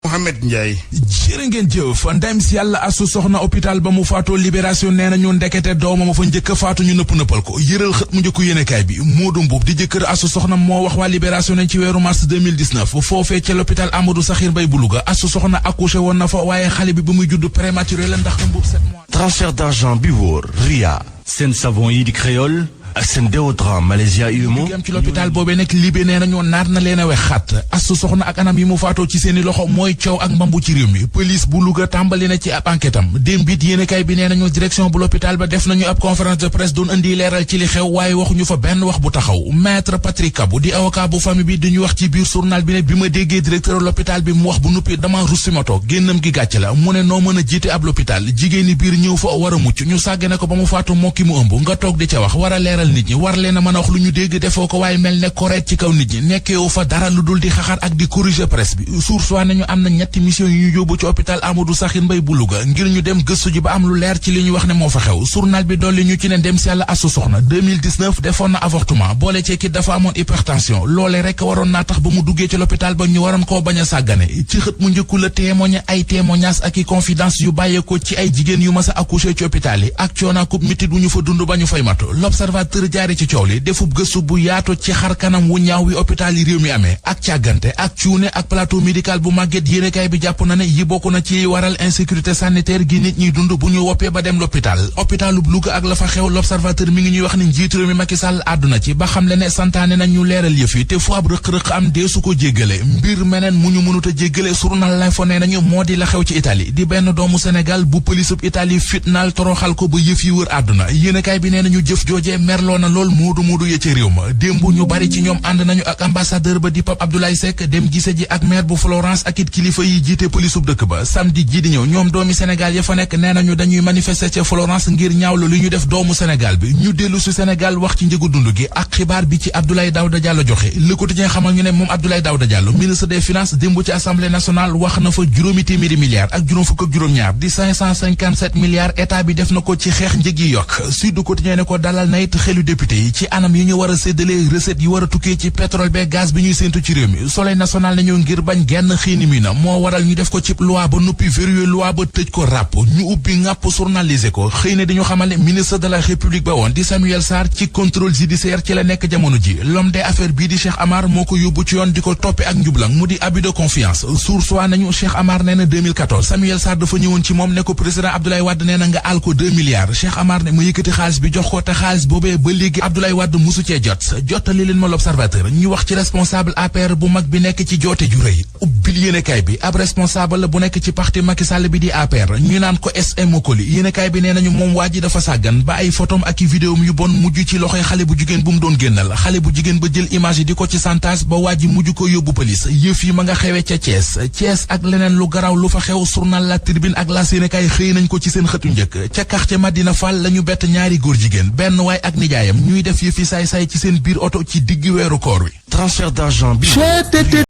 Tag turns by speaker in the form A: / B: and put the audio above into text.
A: Mohamed Ndiaye.
B: jërë ngeen jëf ndem si yàlla asu soxna hôpital ba mu faatoo libération nee nañu ndekete doomam fa njëkk a faatu ñu nëpp-nëppal ko yëral xët mu njëkku yéenekaay bi Modou Mboub di jëkkër asu soxna moo wax waa libération ne ci weeru mars 2019 foofee ca l'hôpital Amadou Sakhir Mbaye bu Louga asu soxna accouché woon na fa waaye xale bi ba muy judd prématuré la ndax ëmbub 7 mois.
C: transfert d'argent bi wóor Ria seen savon yi di créole ak seen déodorant Malaysia UMO
B: am ci l'hôpital boobee nekk libé nee nañu naar na leen a wex xat asu soxna ak anam yi mu faatoo ci seeni loxo mooy coow ak mbambu ci réew mi police bu Louga tàmbali na ci ab enquête am démb it yéenekaay bi nee nañu direction bu l'hôpital ba def nañu ab conférence de presse doon indi leeral ci li xew waaye waxuñu fa benn wax bu taxaw maître Patrick Kabou di avocat bu famille bi dañu wax ci biir journal bi ne bi ma déggee directeur l'hôpital bi mu wax bu nuppi dama russi ma toog génnam gi gàcc la mu ne noo mën a jiite ab l'hôpital jigéeni biir ñëw fa war a mucc ñu sàggane ko ba mu faatu mokki mu ëmb nga toog di ca wax war a leeral nit ñi war leen mën a wax lu ñu dégg defoo ko waaye mel ne koreet ci kaw nit ñi nekkeewu fa dara lu dul di xaxar ak di corriger presse bi source waa nañu am na ñetti mission yu ñu yóbbu ci hôpital Amadou Sakhir Mbaye bu Louga ngir ñu dem gëstu ji ba am lu leer ci li ñu wax ne moo fa xew journal bi dolli ñu ci ne dem si yàlla asu soxna 2019 defoon na avortement boole ci kit dafa amoon hypertension loole rek waroon naa tax ba mu duggee ci l'hôpital ba ñu waroon koo bañ a sàggane ci xët mu njëkku la témoigné ay témoignages ak i confidence yu bàyyeekoo ci ay jigéen yu mas a accouché ci hôpital yi ak coonaakub mitit wu ñu fa dund ba ñu fay matu l'observateur jaari ci coow li defub gëstu bu yaatu ci xar kanam wu ñaaw wi hôpital yi réew mi amee ak càggante ak cuune ak plateau médical bu màgget yéenekaay bi jàpp na ne yi bokk na ci waral insécurité sanitaire gi nit ñuy dund bu ñu woppee ba dem l'hôpitalub Louga ak la fa xew l'observateur mi ngi ñuy wax ne njiitu réew mi Macky Sall àdduna ci ba xam le ne santaane nañ ñu leeral yëf yi te fu ab rëq-rëq am dee su ko jéggale mbir meneen mu ñu mënut a jéggale journal L'Info nee nañu moo di la xew ci Italie di benn doomu Sénégal bu pëlisub Italie fitnaal toroxal ko ba yëf yi wër àdduna yéenekaay bi nee nañu jëf joojee merloo na lool moodu ci réew ma démb ñu bari ci ñoom ànd nañu ak ambassadeur ba di Pape Abdoulaye Seck dem gise ji ak maire bu Florence ak it kilifa yi jiite polisub dëkk ba samedi ji di ñëw ñoom doomi Sénégal ya fa nekk nee nañu dañuy manifester ca Florence ngir ñaawlu li ñu def doomu Sénégal bi ñu dellu si Sénégal wax ci njëgu dund gi ak xibaar bi ci Abdoulaye Daouda Diallo joxe Le Quotidien xamal ñu ne moom Abdoulaye Daouda Diallo ministre des finances démb ci assemblée nationale wax na fa juróomi téeméeri milliards ak juróom fukk ak juróom-ñaar di 557 milliards état bi def na ko ci xeex njëg yi yokk Sud Quotidien ne ko dalal na it xelu député yi ci anam yi ñu war a séddale recette yi war a tukkee ci pétrole be gaz bi ñuy séentu ci réew mi Soleil national nañu ngir bañ genn xiini mi na moo waral ñu def ko ci loi ba noppi verrouillé loi ba tëj ko ràpp ñu ubbi ngàpp journalisé ko xëy na dañu xamal ne ministre de la république ba woon di Samuel Sarr ci contrôle judiciaire ci la nekk jamono ji l'homme des affaires bii di Cheikh Amar moo ko yóbbu ci yoon di ko toppe ak njublang mu di abus de confiance source waa nañu Cheikh Amar nee na 2014 Samuel Sarr dafa ñëwoon ci moom ne ko président Abdoulaye Wade nee na nga àl ko 2 milliards Cheikh Amar ne mu yëkkati xaalis bi jox ko te xaalis boobee ba léegi Abdoulaye Wade musu cee jottali leen ma l'observateur ñu wax ci responsable APR bu mag bi nekk ci joote ju rëy ubbil yéenekaay bi ab responsable bu nekk ci parti Macky Sall bi di APR ñu naan ko SM Okoli yéenekaay bi nee nañu moom waa ji dafa sàggan ba ay photom ak i vidéom yu bon mujj ci loxoy xale bu jigéen bu mu doon génnal xale bu jigéen ba jël image yi di ko ci santage ba waa ji mujj ko yóbbu police yëf yi ma nga xewee ca Thiès ak leneen lu garaw lu fa xew journal La Tribune ak la yéenekaay xëy nañ ko ci seen xëtu njëkk ca quartier Madina Fall lañu bett ñaari góor jigéen benn waay ak nijaayam ñuy def yëfi saay-saay ci seen biir oto ci digg weeru koor wi
C: transfert d'argent bi